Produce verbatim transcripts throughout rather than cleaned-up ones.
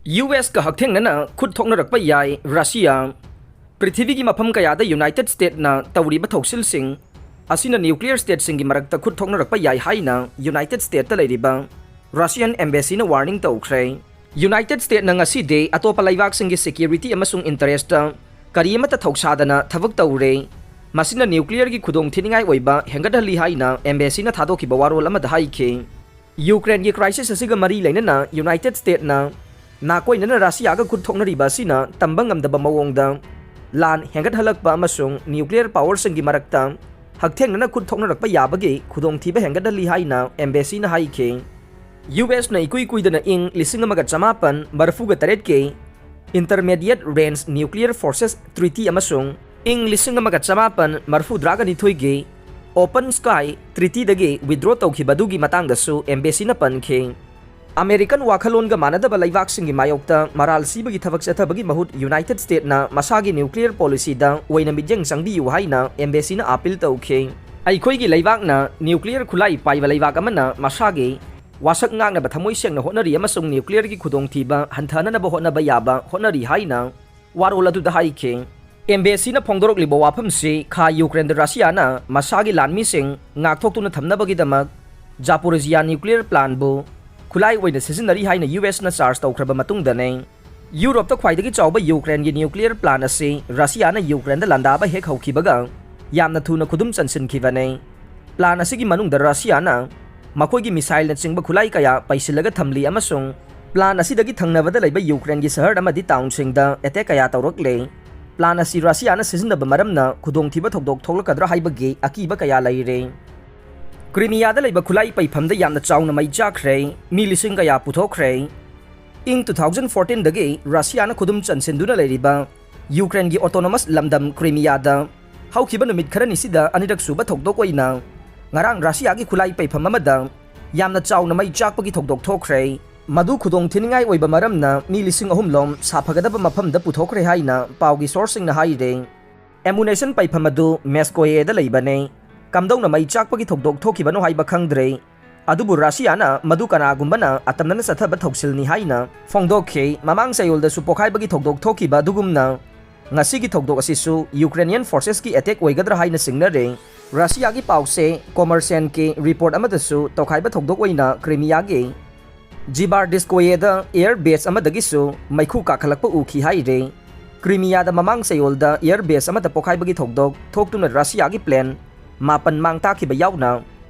U ask ꯍꯛꯊꯦꯡꯅꯅ ꯈꯨꯠ ꯊꯣꯛꯅꯔꯛꯄ ꯌꯥꯏ ꯔꯁꯤꯌꯥ꯫ ꯄ꯭ꯔꯤꯊꯤꯕꯤꯒꯤ ꯃꯐꯝ ꯀꯌꯥꯗ ꯌꯨꯅꯥꯏꯇꯦꯗ ꯁ꯭ꯇꯦꯠꯅ ꯇꯧꯔꯤꯕ ꯊꯧꯁꯤꯜꯁꯤꯡ ꯑꯁꯤꯅ ꯅ꯭ꯌꯨꯀ꯭ꯂꯤꯌꯔ ꯁ꯭ꯇꯦꯠꯁꯤꯡꯒꯤ ꯃꯔꯛꯇ ꯈꯨꯠ ꯊꯣꯛꯅꯔꯛꯄ ꯌꯥꯏ ꯍꯥꯏꯅ ꯌꯨꯅꯥꯏꯇꯦꯗ ꯁ꯭ꯇꯦꯠꯇ ꯂꯩꯔꯤꯕ ꯔꯁꯤꯌꯥꯟ ꯑꯦꯝꯕꯦꯁꯤꯅ ꯋꯥꯔꯅꯤꯡ ꯇꯧꯈ꯭ꯔꯦ꯫ ꯌꯨꯅꯥꯏꯇꯦꯗ ꯁ꯭ꯇꯦꯠꯅ ꯉꯁꯤꯗꯤ ꯑꯇꯣꯞꯄ ꯂꯩꯕꯥꯛꯁꯤꯡꯒꯤ ꯁꯦꯀ꯭ꯌꯨꯔꯤꯇꯤ ꯑꯃꯁꯨꯡ ꯏꯟꯇꯔꯦꯁꯇ ꯀꯔꯤ ꯑꯃꯠꯇ ꯊꯧꯁꯥꯗꯅ ꯊꯕꯛ ꯇꯧꯔꯦ꯫ ꯃꯁꯤꯅ ꯅ꯭ꯌꯨꯀ꯭ꯂꯤꯌꯔꯒꯤ ꯈꯨꯗꯣꯡꯊꯤꯅꯤꯡꯉꯥꯏ ꯑꯣꯏꯕ ꯍꯦꯟꯒꯠꯍꯜꯂꯤ ꯍꯥꯏꯅ ꯑꯦꯝꯕꯦꯁꯤꯅ ꯊꯥꯗꯣꯛꯈꯤꯕ ꯋꯥꯔꯣꯜ ꯑꯃꯗ ꯍꯥꯏꯈꯤ꯫ ꯌꯨꯀ꯭ꯔꯦꯟꯒꯤ ꯀ꯭ꯔꯥꯏꯁꯤꯁ ꯑꯁꯤꯒ ꯃꯔꯤ ꯂꯩꯅꯅ ꯌꯨꯅꯥꯏꯇꯦꯗ ꯁ꯭ꯇꯦꯠꯅ ꯅꯥꯀꯣꯏꯅꯅ ꯔꯁꯤꯌꯥꯒ ꯈꯨꯠ ꯊꯣꯛꯅꯔꯤꯕ ꯑꯁꯤꯅ ꯇꯝꯕ ꯉꯝꯗꯕ ꯃꯑꯣꯡꯗ ꯂꯥꯟ ꯍꯦꯟꯒꯠꯍꯜꯂꯛꯄ ꯑꯃꯁꯨꯡ ꯅ꯭ꯌꯨꯀ꯭ꯂꯤꯌꯔ ꯄꯥꯋꯔꯁꯤꯡꯒꯤ ꯃꯔꯛꯇ ꯍꯛꯊꯦꯡꯅꯅ ꯈꯨꯠ ꯊꯣꯛꯅꯔꯛꯄ ꯌꯥꯕꯒꯤ ꯈꯨꯗꯣꯡꯊꯤꯕ ꯍꯦꯟꯒꯠꯍꯜꯂꯤ ꯍꯥꯏꯅ ꯑꯦꯝꯕꯦꯁꯤꯅ ꯍꯥꯏꯈꯤ꯫ ꯌꯨ ꯑꯦꯁꯅ ꯏꯀꯨꯏ ꯀꯨꯏꯗꯅ ꯏꯪ ꯂꯤꯁꯤꯡ ꯑꯃꯒ ꯆꯃꯥꯄꯟ ꯃꯔꯤꯐꯨꯒ ꯇꯔꯦꯠꯀꯤ Intermediate Range Nuclear Forces Treaty ꯑꯃꯁꯨꯡ ꯏꯪ ꯂꯤꯁꯤꯡ ꯑꯃꯒ ꯆꯃꯥꯄꯟ ꯃꯔꯤꯐꯨꯇꯔꯥꯒ ꯅꯤꯊꯣꯏꯒꯤ Open Sky Treatyꯗꯒꯤ withdraw ꯇꯧꯈꯤꯕ ꯑꯗꯨꯒꯤ ꯃꯇꯥꯡꯗꯁꯨ ꯑꯦꯝꯕꯦꯁꯤꯅ ꯄꯟꯈꯤ꯫ ꯑꯃꯦꯔꯤꯀꯟ ꯋꯥꯈꯜꯂꯣꯟꯒ ꯃꯥꯟꯅꯗꯕ ꯂꯩꯕꯥꯛꯁꯤꯡꯒꯤ ꯃꯥꯌꯣꯛꯇ ꯃꯔꯥꯜ ꯁꯤꯕꯒꯤ ꯊꯕꯛ ꯆꯠꯊꯕꯒꯤ ꯃꯍꯨꯠ ꯌꯨꯅꯥꯏꯇꯦꯗ ꯁ꯭ꯇꯦꯠꯅ ꯃꯁꯥꯒꯤ ꯅ꯭ꯌꯨꯀ꯭ꯂꯤꯌꯔ ꯄꯣꯂꯤꯁꯤꯗ ꯑꯣꯏꯅ ꯃꯤꯠꯌꯦꯡ ꯆꯪꯕꯤꯌꯨ ꯍꯥꯏꯅ ꯑꯦꯝꯕꯦꯁꯤꯅ ꯑꯥꯄꯤꯜ ꯇꯧꯈꯤ꯫ ꯑꯩꯈꯣꯏꯒꯤ ꯂꯩꯕꯥꯛꯅ ꯅ꯭ꯌꯨꯀ꯭ꯂꯤꯌꯔ ꯈꯨꯠꯂꯥꯏ ꯄꯥꯏꯕ ꯂꯩꯕꯥꯛ ꯑꯃꯅ ꯃꯁꯥꯒꯤ ꯋꯥꯁꯛ ꯉꯥꯛꯅꯕ ꯊꯃꯣꯏ ꯁꯦꯡꯅ ꯍꯣꯠꯅꯔꯤ ꯑꯃꯁꯨꯡ ꯅ꯭ꯌꯨꯀ꯭ꯂꯤꯌꯔꯒꯤ ꯈꯨꯗꯣꯡꯊꯤꯕ ꯍꯟꯊꯍꯟꯅꯕ ꯍꯣꯠꯅꯕ ꯌꯥꯕ ꯍꯣꯠꯅꯔꯤ ꯍꯥꯏꯅ ꯋꯥꯔꯣꯜ ꯑꯗꯨꯗ ꯍꯥꯏꯈꯤ꯫ ꯑꯦꯝꯕꯦꯁꯤꯅ ꯐꯣꯡꯗꯣꯔꯛꯂꯤꯕ ꯋꯥꯐꯝꯁꯤ ꯈꯥ ꯌꯨꯀ꯭ꯔꯦꯟꯗ ꯔꯁꯤꯌꯥꯅ ꯃꯁꯥꯒꯤ ꯂꯥꯟꯃꯤꯁꯤꯡ ꯉꯥꯛꯊꯣꯛꯇꯨꯅ ꯊꯝꯅꯕꯒꯤꯗꯃꯛ ꯖꯥꯄꯣꯔꯤꯖꯤꯌꯥ ꯅ꯭ꯌꯨꯀ꯭ꯂꯤꯌꯔ ꯄ꯭ꯂꯥꯟꯕꯨ ꯈꯨꯠꯂꯥꯏ ꯑꯣꯏꯅ ꯁꯤꯖꯤꯟꯅꯔꯤ ꯍꯥꯏꯅ ꯌꯨ ꯑꯦꯁꯅ ꯆꯥꯔꯖ ꯇꯧꯈ꯭ꯔꯕ ꯃꯇꯨꯡꯗꯅꯤ꯫ ꯌꯨꯔꯣꯞꯇ ꯈ꯭ꯋꯥꯏꯗꯒꯤ ꯆꯥꯎꯕ ꯌꯨꯀ꯭ꯔꯦꯟꯒꯤ ꯅ꯭ꯌꯨꯀ꯭ꯂꯤꯌꯔ ꯄ꯭ꯂꯥꯟ ꯑꯁꯤ ꯔꯁꯤꯌꯥꯅ ꯌꯨꯀ꯭ꯔꯦꯟꯗ ꯂꯥꯟꯗꯥꯕ ꯍꯦꯛ ꯍꯧꯈꯤꯕꯒ ꯌꯥꯝꯅ ꯊꯨꯅ ꯈꯨꯗꯨꯝ ꯆꯟꯁꯤꯟꯈꯤꯕꯅꯤ꯫ ꯄ꯭ꯂꯥꯟ ꯑꯁꯤꯒꯤ ꯃꯅꯨꯡꯗ ꯔꯁꯤꯌꯥꯅ ꯃꯈꯣꯏꯒꯤ ꯃꯤꯁꯥꯏꯜꯅꯆꯤꯡꯕ ꯈꯨꯠꯂꯥꯏ ꯀꯌꯥ ꯄꯩꯁꯤꯜꯂꯒ ꯊꯝꯂꯤ ꯑꯃꯁꯨꯡ ꯄ꯭ꯂꯥꯟ ꯑꯁꯤꯗꯒꯤ ꯊꯪꯅꯕꯗ ꯂꯩꯕ ꯌꯨꯀ꯭ꯔꯦꯟꯒꯤ ꯁꯍꯔ ꯑꯃꯗꯤ ꯇꯥꯎꯟꯁꯤꯡꯗ ꯑꯦꯇꯦꯛ ꯀꯌꯥ ꯇꯧꯔꯛꯂꯦ꯫ ꯄ꯭ꯂꯥꯟ ꯑꯁꯤ ꯔꯁꯤꯌꯥꯅ ꯁꯤꯖꯤꯟꯅꯕ ꯃꯔꯝꯅ ꯈꯨꯗꯣꯡꯊꯤꯕ ꯊꯧꯗꯣꯛ ꯊꯣꯛꯂꯛꯀꯗ꯭ꯔꯥ ꯍꯥꯏꯕꯒꯤ ꯑꯀꯤꯕ ꯀꯌꯥ ꯂꯩꯔꯦ꯫ ꯀ꯭ꯔꯤꯃꯤꯌꯥꯗ ꯂꯩꯕ ꯈꯨꯠꯂꯥꯏ ꯄꯩꯐꯝꯗ ꯌꯥꯝꯅ ꯆꯥꯎꯅ ꯃꯩ ꯆꯥꯛꯈ꯭ꯔꯦ, ꯃꯤ ꯂꯤꯁꯤꯡ ꯀꯌꯥ ꯄꯨꯊꯣꯛꯈ꯭ꯔꯦ꯫ ꯏꯪ two thousand fourteenꯗꯒꯤ ꯔꯁꯤꯌꯥꯅ ꯈꯨꯗꯨꯝ ꯆꯟꯁꯤꯟꯗꯨꯅ ꯂꯩꯔꯤꯕ ꯌꯨꯀ꯭ꯔꯦꯟꯒꯤ autonomous ꯂꯝꯗꯝ ꯀ꯭ꯔꯤꯃꯤꯌꯥꯗ ꯍꯧꯈꯤꯕ ꯅꯨꯃꯤꯠ ꯈꯔꯅꯤꯁꯤꯗ ꯑꯅꯤꯔꯛ ꯁꯨꯕ ꯊꯧꯗꯣꯛ ꯑꯣꯏꯅ ꯉꯔꯥꯡ ꯔꯁꯤꯌꯥꯒꯤ ꯈꯨꯠꯂꯥꯏ ꯄꯩꯐꯝ ꯑꯃꯗ ꯌꯥꯝꯅ ꯆꯥꯎꯅ ꯃꯩ ꯆꯥꯛꯄꯒꯤ ꯊꯧꯗꯣꯛ ꯊꯣꯛꯈ꯭ꯔꯦ꯫ ꯃꯗꯨ ꯈꯨꯗꯣꯡ ꯊꯤꯅꯤꯡꯉꯥꯏ ꯑꯣꯏꯕ ꯃꯔꯝꯅ ꯃꯤ ꯂꯤꯁꯤꯡ ꯑꯍꯨꯝ ꯂꯣꯝ ꯁꯥꯐꯒꯗꯕ ꯃꯐꯝꯗ ꯄꯨꯊꯣꯛꯈ꯭ꯔꯦ ꯍꯥꯏꯅ ꯄꯥꯎꯒꯤ ꯁꯣꯔꯁꯁꯤꯡꯅ ꯍꯥꯏꯔꯦ꯫ ꯑꯦꯃꯨꯅꯦꯁꯟ ꯄꯩꯐꯝ ꯑꯗꯨ ꯃꯦꯁꯀꯣꯌꯦꯗ ꯂꯩꯕꯅꯦ꯫ ꯀꯝꯗꯧꯅ ꯃꯩ ꯆꯥꯛꯄꯒꯤ ꯊꯧꯗꯣꯛ ꯊꯣꯛꯈꯤꯕꯅꯣ ꯍꯥꯏꯕ ꯈꯪꯗ꯭ꯔꯦ꯫ ꯑꯗꯨꯕꯨ ꯔꯁꯤꯌꯥꯅ ꯃꯗꯨ ꯀꯅꯥꯒꯨꯝꯕꯅ ꯑꯇꯝꯅꯅ ꯆꯠꯊꯕ ꯊꯧꯁꯤꯜꯅꯤ ꯍꯥꯏꯅ ꯐꯣꯡꯗꯣꯛꯈꯤ꯫ ꯃꯃꯥꯡ ꯆꯌꯣꯜꯗꯁꯨ ꯄꯣꯈꯥꯏꯕꯒꯤ ꯊꯧꯗꯣꯛ ꯊꯣꯛꯈꯤꯕ ꯑꯗꯨꯒꯨꯝꯅ, ꯉꯁꯤꯒꯤ ꯊꯧꯗꯣꯛ ꯑꯁꯤꯁꯨ Ukrainian forces ꯀꯤ attack ꯑꯣꯏꯒꯗ꯭ꯔꯥ ꯍꯥꯏꯅ ꯆꯤꯡꯅꯔꯦ꯫ ꯔꯁꯤꯌꯥꯒꯤ ꯄꯥꯎꯁꯦ Kommersant ꯀꯤ report ꯑꯃꯗꯁꯨ ꯇꯧꯈꯥꯏꯕ ꯊꯧꯗꯣꯛ ꯑꯣꯏꯅ ꯀ꯭ꯔꯤꯃꯤꯌꯥꯒꯤ ꯖꯤꯕꯥꯔꯗꯤꯁꯀꯣꯌꯦꯗ air base ꯑꯃꯗꯒꯤꯁꯨ ꯃꯩꯈꯨ ꯀꯥꯈꯠꯂꯛꯄ ꯎꯈꯤ ꯍꯥꯏꯔꯦ꯫ ꯀ꯭ꯔꯤꯃꯤꯌꯥꯗ ꯃꯃꯥꯡ ꯆꯌꯣꯜꯗ air base ꯑꯃꯗ ꯄꯣꯈꯥꯏꯕꯒꯤ ꯊꯧꯗꯣꯛ ꯊꯣꯛꯇꯨꯅ ꯔꯁꯤꯌꯥꯒꯤ plane ꯃꯥꯄꯟ ꯃꯥꯡ ꯇꯥꯛꯈꯤꯕ ꯌꯥꯎꯅ,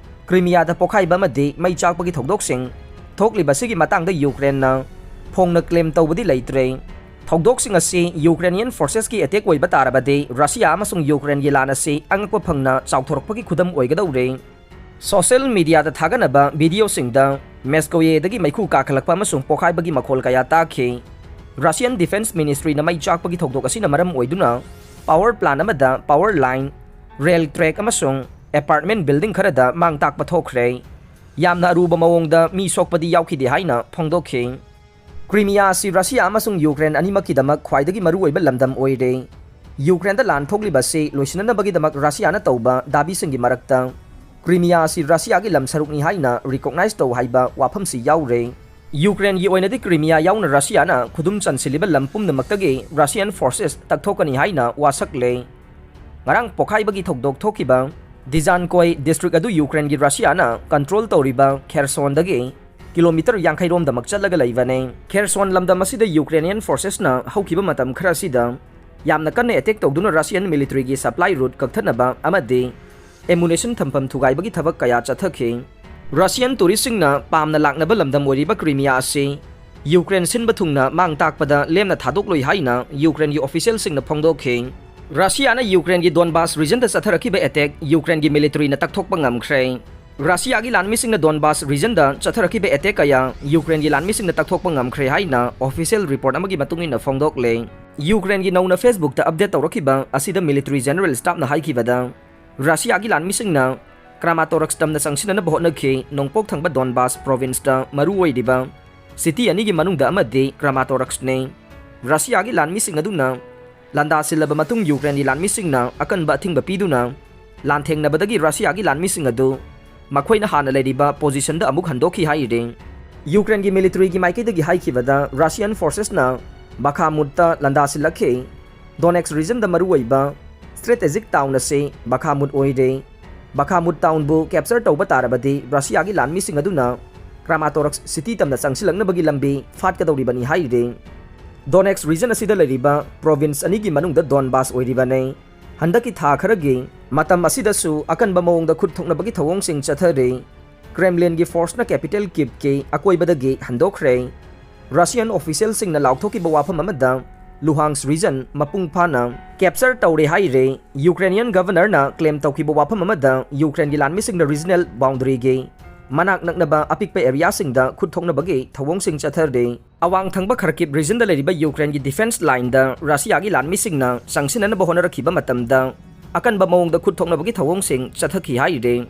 ꯀ꯭ꯔꯤꯃꯤꯌꯥꯗ ꯄꯣꯈꯥꯏꯕ ꯑꯃꯗꯤ ꯃꯩ ꯆꯥꯛꯄꯒꯤ ꯊꯧꯗꯣꯛꯁꯤꯡ ꯊꯣꯛꯂꯤꯕꯁꯤꯒꯤ ꯃꯇꯥꯡꯗ ꯌꯨꯀ꯭ꯔꯦꯟꯅ ꯐꯣꯡꯅ claim ꯇꯧꯕꯗꯤ ꯂꯩꯇ꯭ꯔꯦ꯫ ꯊꯧꯗꯣꯛꯁꯤꯡ ꯑꯁꯤ Ukrainian forces ꯀꯤ attack ꯑꯣꯏꯕ ꯇꯥꯔꯕꯗꯤ, ꯔꯁꯤꯌꯥ ꯑꯃꯁꯨꯡ ꯌꯨꯀ꯭ꯔꯦꯟꯒꯤ ꯂꯥꯟ ꯑꯁꯤ ꯑꯉꯛꯄ ꯐꯪꯅ ꯆꯥꯎꯊꯣꯔꯛꯄꯒꯤ ꯈꯨꯗꯝ ꯑꯣꯏꯒꯗꯧꯔꯦ꯫ Social media ꯗ ꯊꯥꯒꯠꯅꯕ video ꯁꯤꯡꯗ ꯃꯦꯁꯀꯣꯌꯦꯗꯒꯤ ꯃꯩꯈꯨ ꯀꯥꯈꯠꯂꯛꯄ ꯑꯃꯁꯨꯡ ꯄꯣꯈꯥꯏꯕꯒꯤ ꯃꯈꯣꯜ ꯀꯌꯥ ꯇꯥꯈꯤ꯫ Russian Defense Ministry ꯅ ꯃꯩ ꯆꯥꯛꯄꯒꯤ ꯊꯧꯗꯣꯛ ꯑꯁꯤꯅ ꯃꯔꯝ ꯑꯣꯏꯗꯨꯅ power plant ꯑꯃꯗ power line, rail track ꯑꯃꯁꯨꯡ apartment building ꯈꯔꯗ ꯃꯥꯡ ꯇꯥꯛꯄ ꯊꯣꯛꯈ꯭ꯔꯦ꯫ ꯌꯥꯝꯅ ꯑꯔꯨꯕ ꯃꯑꯣꯡꯗ ꯃꯤ ꯁꯣꯛꯄꯗꯤ ꯌꯥꯎꯈꯤꯗꯦ ꯍꯥꯏꯅ ꯐꯣꯡꯗꯣꯛꯈꯤ꯫ ꯀ꯭ꯔꯤꯃꯤꯌꯥ ꯑꯁꯤ ꯔꯁꯤꯌꯥ ꯑꯃꯁꯨꯡ ꯌꯨꯀ꯭ꯔꯦꯟ ꯑꯅꯤꯃꯛꯀꯤꯗꯃꯛ ꯈ꯭ꯋꯥꯏꯗꯒꯤ ꯃꯔꯨꯑꯣꯏꯕ ꯂꯝꯗꯝ ꯑꯣꯏꯔꯦ꯫ ꯌꯨꯀ꯭ꯔꯦꯟꯗ ꯂꯥꯟ ꯊꯣꯛꯂꯤꯕ ꯑꯁꯤ ꯂꯣꯏꯁꯤꯟꯅꯅꯕꯒꯤꯗꯃꯛ ꯔꯁꯤꯌꯥꯅ ꯇꯧꯕ ꯗꯥꯕꯤꯁꯤꯡꯒꯤ ꯃꯔꯛꯇ ꯀ꯭ꯔꯤꯃꯤꯌꯥ ꯑꯁꯤ ꯔꯁꯤꯌꯥꯒꯤ ꯂꯝ ꯁꯔꯨꯛꯅꯤ ꯍꯥꯏꯅ recognize ꯇꯧ ꯍꯥꯏꯕ ꯋꯥꯐꯝꯁꯤ ꯌꯥꯎꯔꯦ꯫ ꯌꯨꯀ꯭ꯔꯦꯟꯒꯤ ꯑꯣꯏꯅꯗꯤ ꯀ꯭ꯔꯤꯃꯤꯌꯥ ꯌꯥꯎꯅ ꯔꯁꯤꯌꯥꯅ ꯈꯨꯗꯨꯝ ꯆꯟꯁꯤꯜꯂꯤꯕ ꯂꯝ ꯄꯨꯝꯅꯃꯛꯇꯒꯤ Russian forces ꯇꯛꯊꯣꯛꯀꯅꯤ ꯍꯥꯏꯅ ꯋꯥꯁꯛꯂꯦ꯫ ꯉꯔꯥꯡ ꯄꯣꯈꯥꯏꯕꯒꯤ ꯊꯧꯗꯣꯛ ꯊꯣꯛꯈꯤꯕ ꯗꯤꯖꯥꯟꯀꯣꯏ district ꯑꯗꯨ ꯌꯨꯀ꯭ꯔꯦꯟꯒꯤ ꯔꯁꯤꯌꯥꯅ control ꯇꯧꯔꯤꯕ ꯈꯦꯔꯁꯣꯟꯗꯒꯤ kilometre ꯌꯥꯡꯈꯩ ꯔꯣꯝꯗꯃꯛ ꯆꯠꯂꯒ ꯂꯩꯕꯅꯦ꯫ ꯈꯦꯔꯁꯣꯟ ꯂꯝꯗꯝ ꯑꯁꯤꯗ Ukrainian forces ꯅ ꯍꯧꯈꯤꯕ ꯃꯇꯝ ꯈꯔ ꯑꯁꯤꯗ ꯌꯥꯝꯅ ꯀꯟꯅ attack ꯇꯧꯗꯨꯅ Russian military ꯒꯤ supply route ꯀꯛꯊꯠꯅꯕ ꯑꯃꯗꯤ ammunition ꯊꯝꯐꯝ ꯊꯨꯒꯥꯏꯕꯒꯤ ꯊꯕꯛ ꯀꯌꯥ ꯆꯠꯊꯈꯤ꯫ Russian tourist ꯁꯤꯡꯅ ꯄꯥꯝꯅ ꯂꯥꯛꯅꯕ ꯂꯝꯗꯝ ꯑꯣꯏꯔꯤꯕ ꯀ꯭ꯔꯤꯃꯤꯌꯥ ꯑꯁꯤ ꯌꯨꯀ꯭ꯔꯦꯟ ꯁꯤꯟꯕ ꯊꯨꯡꯅ ꯃꯥꯡ ꯇꯥꯛꯄꯗ ꯂꯦꯝꯅ ꯊꯥꯗꯣꯛꯂꯣꯏ ꯍꯥꯏꯅ ꯌꯨꯀ꯭ꯔꯦꯟꯒꯤ official ꯁꯤꯡꯅ ꯐꯣꯡꯗꯣꯛꯈꯤ꯫ ꯔꯁꯤꯌꯥꯅ ꯌꯨꯀ꯭ꯔꯦꯟꯒꯤ ꯗꯣꯟꯕꯥꯁ region ꯗ ꯆꯠꯊꯔꯛꯈꯤꯕ attack ꯌꯨꯀ꯭ꯔꯦꯟꯒꯤ military ꯅ ꯇꯛꯊꯣꯛꯄ ꯉꯝꯈ꯭ꯔꯦ꯫ ꯔꯁꯤꯌꯥꯒꯤ ꯂꯥꯟꯃꯤꯁꯤꯡꯅ ꯗꯣꯟꯕꯥꯁ region ꯗ ꯆꯠꯊꯔꯛꯈꯤꯕ attack ꯀꯌꯥ ꯌꯨꯀ꯭ꯔꯦꯟꯒꯤ ꯂꯥꯟꯃꯤꯁꯤꯡꯅ ꯇꯛꯊꯣꯛꯄ ꯉꯝꯈ꯭ꯔꯦ ꯍꯥꯏꯅ official report ꯑꯃꯒꯤ ꯃꯇꯨꯡ ꯏꯟꯅ ꯐꯣꯡꯗꯣꯛꯂꯦ꯫ ꯌꯨꯀ꯭ꯔꯦꯟꯒꯤ ꯅꯧꯅ Facebook ꯇ update ꯇꯧꯔꯛꯈꯤꯕ ꯑꯁꯤꯗ military general staff ꯅ ꯍꯥꯏꯈꯤꯕꯗ, ꯔꯁꯤꯌꯥꯒꯤ ꯂꯥꯟꯃꯤꯁꯤꯡꯅ Kramatorsk ꯇꯝꯅ ꯆꯪꯁꯤꯟꯅꯅꯕ ꯍꯣꯠꯅꯈꯤ꯫ ꯅꯣꯡꯄꯣꯛ ꯊꯪꯕ ꯗꯣꯟꯕꯥꯁ province ꯇ ꯃꯔꯨꯑꯣꯏꯔꯤꯕ city ꯑꯅꯤꯒꯤ ꯃꯅꯨꯡꯗ ꯑꯃꯗꯤ Kramatorsk ꯅꯤ꯫ ꯔꯁꯤꯌꯥꯒꯤ ꯂꯥꯟꯃꯤꯁꯤꯡ ꯑꯗꯨꯅ ꯂꯥꯟꯗꯥꯁꯤꯜꯂꯕ ꯃꯇꯨꯡ ꯌꯨꯀ꯭ꯔꯦꯟꯒꯤ ꯂꯥꯟꯃꯤꯁꯤꯡꯅ ꯑꯀꯟꯕ ꯑꯊꯤꯡꯕ ꯄꯤꯗꯨꯅ ꯂꯥꯟꯊꯦꯡꯅꯕꯗꯒꯤ ꯔꯁꯤꯌꯥꯒꯤ ꯂꯥꯟꯃꯤꯁꯤꯡ ꯑꯗꯨ ꯃꯈꯣꯏꯅ ꯍꯥꯟꯅ ꯂꯩꯔꯤꯕ positionꯗ ꯑꯃꯨꯛ ꯍꯟꯗꯣꯛꯈꯤ ꯍꯥꯏꯔꯤ꯫ ꯌꯨꯀ꯭ꯔꯦꯟꯒꯤ militaryꯒꯤ ꯃꯥꯏꯀꯩꯗꯒꯤ ꯍꯥꯏꯈꯤꯕꯗ, Russian forcesꯅ ꯕꯈꯥꯃꯨꯠꯇ ꯂꯥꯟꯗꯥꯁꯤꯜꯂꯛꯈꯤ꯫ Donetsk regionꯗ ꯃꯔꯨꯑꯣꯏꯕ strategic town ꯑꯁꯤ ꯕꯈꯥꯃꯨꯠ ꯑꯣꯏꯔꯦ꯫ ꯕꯈꯥꯃꯨꯠ townꯕꯨ capture ꯇꯧꯕ ꯇꯥꯔꯕꯗꯤ, ꯔꯁꯤꯌꯥꯒꯤ ꯂꯥꯟꯃꯤꯁꯤꯡ ꯑꯗꯨꯅ Kramatorsk city ꯇꯝꯅ ꯆꯪꯁꯤꯜꯂꯛꯅꯕꯒꯤ ꯂꯝꯕꯤ ꯐꯥꯠꯀꯗꯧꯔꯤꯕꯅꯤ ꯍꯥꯏꯔꯤ꯫ Donetsk region ꯑꯁꯤꯗ ꯂꯩꯔꯤꯕ province ꯑꯅꯤꯒꯤ ꯃꯅꯨꯡꯗ Donbas ꯑꯣꯏꯔꯤꯕꯅꯤ꯫ ꯍꯟꯗꯛꯀꯤ ꯊꯥ ꯈꯔꯒꯤ ꯃꯇꯝ ꯑꯁꯤꯗꯁꯨ ꯑꯀꯟꯕ ꯃꯑꯣꯡꯗ ꯈꯨꯠ ꯊꯣꯛꯅꯕꯒꯤ ꯊꯧꯑꯣꯡꯁꯤꯡ ꯆꯠꯊꯔꯤ꯫ Kremlinꯒꯤ forceꯅ capital Kyivꯀꯤ ꯑꯀꯣꯏꯕꯗꯒꯤ ꯍꯟꯗꯣꯛꯈ꯭ꯔꯦ꯫ Russian officialꯁꯤꯡꯅ ꯂꯥꯎꯊꯣꯛꯈꯤꯕ ꯋꯥꯐꯝ ꯑꯃꯗ, Luhansk region ꯃꯄꯨꯡ ꯐꯥꯅ capture ꯇꯧꯔꯦ ꯍꯥꯏꯔꯦ꯫ Ukrainian governorꯅ claim ꯇꯧꯈꯤꯕ ꯋꯥꯐꯝ ꯑꯃꯗ, Ukraineꯒꯤ ꯂꯥꯟꯃꯤꯁꯤꯡꯅ regional boundaryꯒꯤ ꯃꯅꯥꯛ ꯅꯛꯅꯕ ꯑꯄꯤꯛꯄ areaꯁꯤꯡꯗ ꯈꯨꯠ ꯊꯣꯛꯅꯕꯒꯤ ꯊꯧꯑꯣꯡꯁꯤꯡ ꯆꯠꯊꯔꯦ꯫ ꯑꯋꯥꯡ ꯊꯪꯕ Kharkiv regionꯗ ꯂꯩꯔꯤꯕ Ukraineꯒꯤ defence lineꯗ ꯔꯁꯤꯌꯥꯒꯤ ꯂꯥꯟꯃꯤꯁꯤꯡꯅ ꯆꯪꯁꯤꯟꯅꯅꯕ ꯍꯣꯠꯅꯔꯛꯈꯤꯕ ꯃꯇꯝꯗ, ꯑꯀꯟꯕ ꯃꯑꯣꯡꯗ ꯈꯨꯠ ꯊꯣꯛꯅꯕꯒꯤ ꯊꯧꯑꯣꯡꯁꯤꯡ ꯆꯠꯊꯈꯤ ꯍꯥꯏꯔꯤ꯫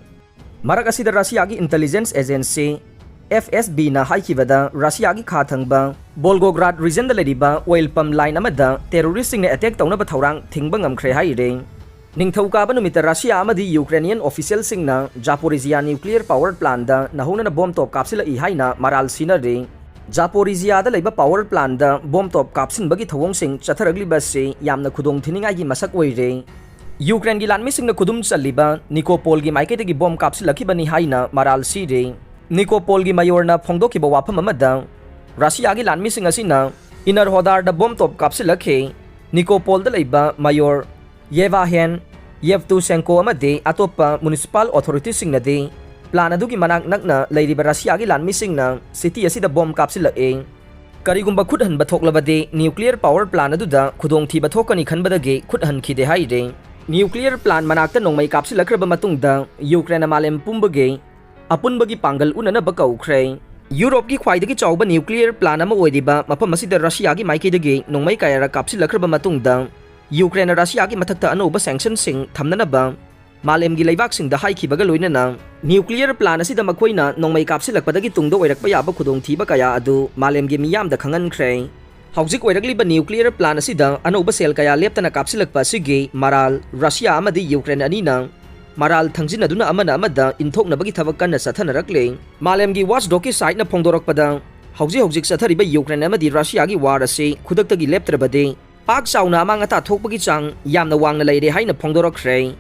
ꯃꯔꯛ ꯑꯁꯤꯗ, ꯔꯁꯤꯌꯥꯒꯤ intelligence agency F S Bꯅ ꯍꯥꯏꯈꯤꯕꯗ, ꯔꯁꯤꯌꯥꯒꯤ ꯈꯥ ꯊꯪꯕ Volgograd regionꯗ ꯂꯩꯔꯤꯕ oil pump line ꯑꯃꯗ terroristꯁꯤꯡꯅ attack ꯇꯧꯅꯕ ꯊꯧꯔꯥꯡ ꯊꯤꯡꯕ ꯉꯝꯈ꯭ꯔꯦ ꯍꯥꯏꯔꯤ꯫ ꯅꯤꯡꯊꯧꯀꯥꯕ ꯅꯨꯃꯤꯠꯇ ꯔꯁꯤꯌꯥ ꯑꯃꯗꯤ Ukrainian officialꯁꯤꯡꯅ Zaporizhia nuclear power plantꯗ ꯅꯧꯍꯧꯅꯅ bomb ꯇꯣꯞ ꯀꯥꯞꯁꯤꯜꯂꯛꯏ ꯍꯥꯏꯅ ꯃꯔꯥꯜ ꯁꯤꯅꯔꯤ꯫ Zaporizhiaꯗ ꯂꯩꯕ power plantꯗ bomb ꯇꯣꯞ ꯀꯥꯞꯁꯤꯟꯕꯒꯤ ꯊꯧꯑꯣꯡꯁꯤꯡ ꯆꯠꯊꯔꯛꯂꯤꯕ ꯑꯁꯤ ꯌꯥꯝꯅ ꯈꯨꯗꯣꯡꯊꯤꯅꯤꯡꯉꯥꯏꯒꯤ ꯃꯁꯛ ꯑꯣꯏꯔꯦ꯫ Ukraineꯒꯤ ꯂꯥꯟꯃꯤꯁꯤꯡꯅ ꯈꯨꯗꯨꯝ ꯆꯜꯂꯤꯕ Nikopoleꯒꯤ ꯃꯥꯏꯀꯩꯗꯒꯤ bomb ꯀꯥꯞꯁꯤꯜꯂꯛꯈꯤꯕꯅꯤ ꯍꯥꯏꯅ ꯃꯔꯥꯜ ꯁꯤꯔꯤ꯫ Nikopoleꯒꯤ mayorꯅ ꯐꯣꯡꯗꯣꯛꯈꯤꯕ ꯋꯥꯐꯝ ꯑꯃꯗ, ꯔꯁꯤꯌꯥꯒꯤ ꯂꯥꯟꯃꯤꯁꯤꯡ ꯑꯁꯤꯅ Enerhodarꯗ bomb ꯇꯣꯞ ꯀꯥꯞꯁꯤꯜꯂꯛꯈꯤ꯫ Nikopoleꯗ ꯂꯩꯕ mayor Yevahen Yevtushenko ꯑꯃꯗꯤ ꯑꯇꯣꯞꯄ municipal authorityꯁꯤꯡꯅꯗꯤ plan ꯑꯗꯨꯒꯤ ꯃꯅꯥꯛ ꯅꯛꯅ ꯂꯩꯔꯤꯕ ꯔꯁꯤꯌꯥꯒꯤ ꯂꯥꯟꯃꯤꯁꯤꯡꯅ city ꯑꯁꯤꯗ bomb ꯀꯥꯞꯁꯤꯜꯂꯛꯏ꯫ ꯀꯔꯤꯒꯨꯝꯕ ꯈꯨꯠ ꯍꯟꯕ ꯊꯣꯛꯂꯕꯗꯤ nuclear power plant ꯑꯗꯨꯗ ꯈꯨꯗꯣꯡꯊꯤꯕ ꯊꯣꯛꯀꯅꯤ ꯈꯟꯕꯗꯒꯤ ꯈꯨꯠ ꯍꯟꯈꯤꯗꯦ ꯍꯥꯏꯔꯤ꯫ Nuclear plant ꯃꯅꯥꯛꯇ ꯅꯣꯡꯃꯩ ꯀꯥꯞꯁꯤꯜꯂꯛꯈ꯭ꯔꯕ ꯃꯇꯨꯡꯗ, Ukraineꯅ ꯃꯥꯂꯦꯝ ꯄꯨꯝꯕꯒꯤ ꯑꯄꯨꯟꯕꯒꯤ ꯄꯥꯡꯒꯜ ꯎꯅꯅꯕ ꯀꯧꯈ꯭ꯔꯦ꯫ ꯌꯨꯔꯣꯞꯀꯤ ꯈ꯭ꯋꯥꯏꯗꯒꯤ ꯆꯥꯎꯕ nuclear plant ꯑꯃ ꯑꯣꯏꯔꯤꯕ ꯃꯐꯝ ꯑꯁꯤꯗ ꯔꯁꯤꯌꯥꯒꯤ ꯃꯥꯏꯀꯩꯗꯒꯤ ꯅꯣꯡꯃꯩ ꯀꯌꯥꯔꯛ ꯀꯥꯞꯁꯤꯜꯂꯛꯈ꯭ꯔꯕ ꯃꯇꯨꯡꯗ, ꯌꯨꯀ꯭ꯔꯦꯟꯅ ꯔꯁꯤꯌꯥꯒꯤ ꯃꯊꯛꯇ ꯑꯅꯧꯕ sanctionꯁꯤꯡ ꯊꯝꯅꯅꯕ ꯃꯥꯂꯦꯝꯒꯤ ꯂꯩꯕꯥꯛꯁꯤꯡꯗ ꯍꯥꯏꯈꯤꯕꯒ ꯂꯣꯏꯅꯅ, nuclear plant ꯑꯁꯤꯗ ꯃꯈꯣꯏꯅ ꯅꯣꯡꯃꯩ ꯀꯥꯞꯁꯤꯜꯂꯛꯄꯗꯒꯤ ꯇꯨꯡꯗ ꯑꯣꯏꯔꯛꯄ ꯌꯥꯕ ꯈꯨꯗꯣꯡꯊꯤꯕ ꯀꯌꯥ ꯑꯗꯨ ꯃꯥꯂꯦꯝꯒꯤ ꯃꯤꯌꯥꯝꯗ ꯈꯪꯍꯟꯈ꯭ꯔꯦ꯫ ꯍꯧꯖꯤꯛ ꯑꯣꯏꯔꯛꯂꯤꯕ nuclear plant ꯑꯁꯤꯗ ꯑꯅꯧꯕ shell ꯀꯌꯥ ꯂꯦꯞꯇꯅ ꯀꯥꯞꯁꯤꯜꯂꯛꯄ ꯑꯁꯤꯒꯤ ꯃꯔꯥꯜ ꯔꯁꯤꯌꯥ ꯑꯃꯗꯤ ꯌꯨꯀ꯭ꯔꯦꯟ ꯑꯅꯤꯅ ꯃꯔꯥꯜ ꯊꯪꯖꯤꯟꯅꯗꯨꯅ ꯑꯃꯅ ꯑꯃꯗ ꯏꯟꯊꯣꯛꯅꯕꯒꯤ ꯊꯕꯛ ꯀꯟꯅ ꯆꯠꯊꯅꯔꯛꯂꯦ꯫ ꯃꯥꯂꯦꯝꯒꯤ Watchdog ꯀꯤ site ꯅ ꯐꯣꯡꯗꯣꯔꯛꯄꯗ, ꯍꯧꯖꯤꯛ ꯍꯧꯖꯤꯛ ꯆꯠꯊꯔꯤꯕ ꯌꯨꯀ꯭ꯔꯦꯟ ꯑꯃꯗꯤ ꯔꯁꯤꯌꯥꯒꯤ war ꯑꯁꯤ ꯈꯨꯗꯛꯇꯒꯤ ꯂꯦꯞꯇ꯭ꯔꯕꯗꯤ ꯄꯥꯛ ꯆꯥꯎꯅ ꯑꯃꯥꯡ ꯑꯇꯥ ꯊꯣꯛꯄꯒꯤ ꯆꯥꯡ ꯌꯥꯝꯅ ꯋꯥꯡꯅ ꯂꯩꯔꯦ ꯍꯥꯏꯅ ꯐꯣꯡꯗꯣꯔꯛꯈ꯭ꯔꯦ꯫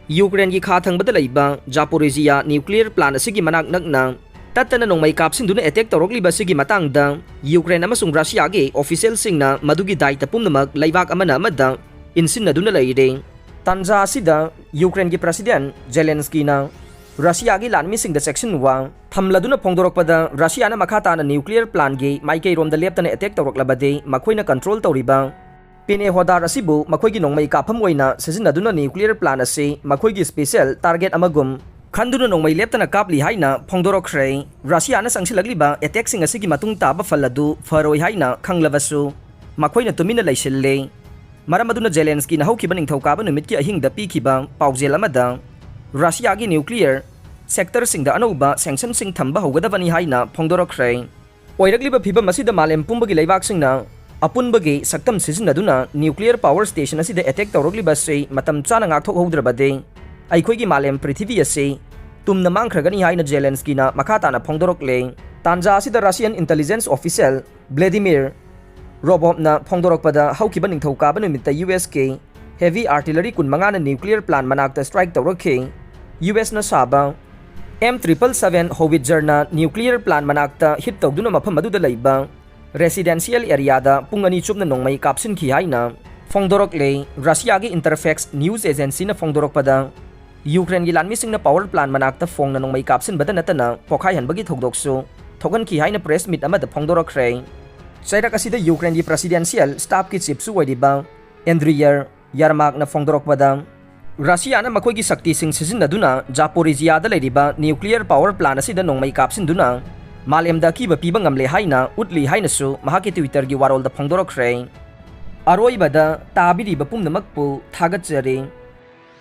ꯌꯨꯀ꯭ꯔꯦꯟꯒꯤ ꯈꯥ ꯊꯪꯕꯗ ꯂꯩꯕ ꯖꯥꯄꯣꯔꯤꯖꯤꯌꯥ nuclear plant ꯑꯁꯤꯒꯤ ꯃꯅꯥꯛ ꯅꯛꯅ ꯇꯠꯇꯅ ꯅꯣꯡꯃꯩ ꯀꯥꯞꯁꯤꯟꯗꯨꯅ attack ꯇꯧꯔꯛꯂꯤꯕ ꯑꯁꯤꯒꯤ ꯃꯇꯥꯡꯗ ꯌꯨꯀ꯭ꯔꯦꯟ ꯑꯃꯁꯨꯡ ꯔꯁꯤꯌꯥꯒꯤ official ꯁꯤꯡꯅ ꯃꯗꯨꯒꯤ ꯗꯥꯏꯇ ꯄꯨꯝꯅꯃꯛ ꯂꯩꯕꯥꯛ ꯑꯃꯅ ꯑꯃꯗ ꯏꯟꯁꯤꯟꯅꯗꯨꯅ ꯂꯩꯔꯦ꯫ ꯇꯥꯟꯖꯥ ꯑꯁꯤꯗ ꯌꯨꯀ꯭ꯔꯦꯟꯒꯤ President ꯖꯦꯂꯦꯟꯁꯀꯤꯅ ꯔꯁꯤꯌꯥꯒꯤ ꯂꯥꯟꯃꯤꯁꯤꯡꯗ ꯆꯦꯛꯁꯤꯟꯋꯥ ꯊꯝꯂꯗꯨꯅ ꯐꯣꯡꯗꯣꯔꯛꯄꯗ, ꯔꯁꯤꯌꯥꯅ ꯃꯈꯥ ꯇꯥꯅ nuclear plant ꯒꯤ ꯃꯥꯏꯀꯩꯔꯣꯝꯗ ꯂꯦꯞꯇꯅ attack ꯇꯧꯔꯛꯂꯕꯗꯤ ꯃꯈꯣꯏꯅ control ꯇꯧꯔꯤꯕ ꯄꯦꯅꯦꯍꯣꯗꯥꯔ ꯑꯁꯤꯕꯨ ꯃꯈꯣꯏꯒꯤ ꯅꯣꯡꯃꯩ ꯀꯥꯞꯐꯝ ꯑꯣꯏꯅ ꯁꯤꯖꯤꯟꯅꯗꯨꯅ nuclear plant ꯑꯁꯤ ꯃꯈꯣꯏꯒꯤ special target ꯑꯃꯒꯨꯝ ꯈꯟꯗꯨꯅ ꯅꯣꯡꯃꯩ ꯂꯦꯞꯇꯅ ꯀꯥꯞꯂꯤ ꯍꯥꯏꯅ ꯐꯣꯡꯗꯣꯔꯛꯈ꯭ꯔꯦ꯫ ꯔꯁꯤꯌꯥꯅ ꯆꯪꯁꯤꯜꯂꯛꯂꯤꯕ attack ꯁꯤꯡ ꯑꯁꯤꯒꯤ ꯃꯇꯨꯡ ꯇꯥꯕ ꯐꯜ ꯑꯗꯨ ꯐꯔꯣꯏ ꯍꯥꯏꯅ ꯈꯪꯂꯕꯁꯨ ꯃꯈꯣꯏꯅ ꯇꯨꯃꯤꯟꯅ ꯂꯩꯁꯤꯜꯂꯦ꯫ ꯃꯔꯝ ꯑꯗꯨꯅ ꯖꯦꯂꯦꯟꯁꯀꯤꯅ ꯍꯧꯈꯤꯕ ꯅꯤꯡꯊꯧꯀꯥꯕ ꯅꯨꯃꯤꯠꯀꯤ ꯑꯍꯤꯡꯗ ꯄꯤꯈꯤꯕ ꯄꯥꯎꯖꯦꯜ ꯑꯃꯗ ꯔꯁꯤꯌꯥꯒꯤ nuclear sector ꯁꯤꯡꯗ ꯑꯅꯧꯕ sanction ꯁꯤꯡ ꯊꯝꯕ ꯍꯧꯒꯗꯕꯅꯤ ꯍꯥꯏꯅ ꯐꯣꯡꯗꯣꯔꯛꯈ꯭ꯔꯦ꯫ ꯑꯣꯏꯔꯛꯂꯤꯕ ꯐꯤꯚꯝ ꯑꯁꯤꯗ ꯃꯥꯂꯦꯝ ꯄꯨꯝꯕꯒꯤ ꯂꯩꯕꯥꯛꯁꯤꯡꯅ ꯑꯄꯨꯟꯕꯒꯤ ꯁꯛꯇꯝ ꯁꯤꯖꯤꯟꯅꯗꯨꯅ nuclear power station ꯑꯁꯤꯗ attack ꯇꯧꯔꯛꯂꯤꯕ ꯑꯁꯤ ꯃꯇꯝ ꯆꯥꯅ ꯉꯥꯛꯊꯣꯛꯍꯧꯗ꯭ꯔꯕꯗꯤ ꯑꯩꯈꯣꯏꯒꯤ ꯃꯥꯂꯦꯝ ꯄ꯭ꯔꯤꯊꯤꯕꯤ ꯑꯁꯤ ꯇꯨꯝꯅ ꯃꯥꯡꯈ꯭ꯔꯒꯅꯤ ꯍꯥꯏꯅ ꯖꯦꯂꯦꯟꯁꯀꯤꯅ ꯃꯈꯥ ꯇꯥꯅ ꯐꯣꯡꯗꯣꯔꯛꯂꯦ꯫ ꯇꯥꯟꯖꯥ ꯑꯁꯤꯗ Russian intelligence official Vladimir Rogovꯅ ꯐꯣꯡꯗꯣꯔꯛꯄꯗ, ꯍꯧꯈꯤꯕ ꯅꯤꯡꯊꯧꯀꯥꯕ ꯅꯨꯃꯤꯠꯇ ꯌꯨ ꯑꯦꯁ ꯀꯤ heavy artillery ꯀꯨꯟꯃꯉꯥꯅ nuclear plant ꯃꯅꯥꯛꯇ strike ꯇꯧꯔꯛꯈꯤ꯫ ꯌꯨ ꯑꯦꯁꯅ ꯁꯥꯕ M triple seven howitzer ꯅ nuclear plant ꯃꯅꯥꯛꯇ hit ꯇꯧꯗꯨꯅ ꯃꯐꯝ ꯑꯗꯨꯗ ꯂꯩꯕ residential area ꯗ ꯄꯨꯡ ꯑꯅꯤ ꯆꯨꯞꯅ ꯅꯣꯡꯃꯩ ꯀꯥꯞꯁꯤꯟꯈꯤ ꯍꯥꯏꯅ ꯐꯣꯡꯗꯣꯔꯛꯂꯦ꯫ ꯔꯁꯤꯌꯥꯒꯤ Interfax news agency ꯅ ꯐꯣꯡꯗꯣꯔꯛꯄꯗ, ꯌꯨꯀ꯭ꯔꯦꯟꯒꯤ ꯂꯥꯟꯃꯤꯁꯤꯡꯅ power plant ꯃꯅꯥꯛꯇ ꯐꯣꯡꯅ ꯅꯣꯡꯃꯩ ꯀꯥꯞꯁꯤꯟꯕꯗ ꯅꯠꯇꯅ ꯄꯣꯈꯥꯏꯍꯟꯕꯒꯤ ꯊꯧꯗꯣꯛꯁꯨ ꯊꯣꯛꯍꯟꯈꯤ ꯍꯥꯏꯅ press meet ꯑꯃꯗ ꯐꯣꯡꯗꯣꯔꯛꯈ꯭ꯔꯦ꯫ ꯆꯩꯔꯛ ꯑꯁꯤꯗ ꯌꯨꯀ꯭ꯔꯦꯟꯒꯤ Presidential Staff ꯀꯤ chief ꯁꯨ ꯑꯣꯏꯔꯤꯕ ꯑꯦꯟꯗ꯭ꯔꯤꯌꯔ ꯌꯥꯔꯃꯥꯛꯅ ꯐꯣꯡꯗꯣꯔꯛꯄꯗ, ꯔꯁꯤꯌꯥꯅ ꯃꯈꯣꯏꯒꯤ ꯁꯛꯇꯤꯁꯤꯡ ꯁꯤꯖꯤꯟꯅꯗꯨꯅ ꯖꯥꯄꯣꯔꯤꯖꯤꯌꯥꯗ ꯂꯩꯔꯤꯕ nuclear power plant ꯑꯁꯤꯗ ꯅꯣꯡꯃꯩ ꯀꯥꯞꯁꯤꯟꯗꯨꯅ ꯃꯥꯂꯦꯝꯗ ꯑꯀꯤꯕ ꯄꯤꯕ ꯉꯝꯂꯦ ꯍꯥꯏꯅ ꯎꯠꯂꯤ ꯍꯥꯏꯅꯁꯨ ꯃꯍꯥꯛꯀꯤ Twitter ꯒꯤ ꯋꯥꯔꯣꯜꯗ ꯐꯣꯡꯗꯣꯔꯛꯈ꯭ꯔꯦ꯫ ꯑꯔꯣꯏꯕꯗ ꯇꯥꯕꯤꯔꯤꯕ ꯄꯨꯝꯅꯃꯛꯄꯨ ꯊꯥꯒꯠꯆꯔꯤ꯫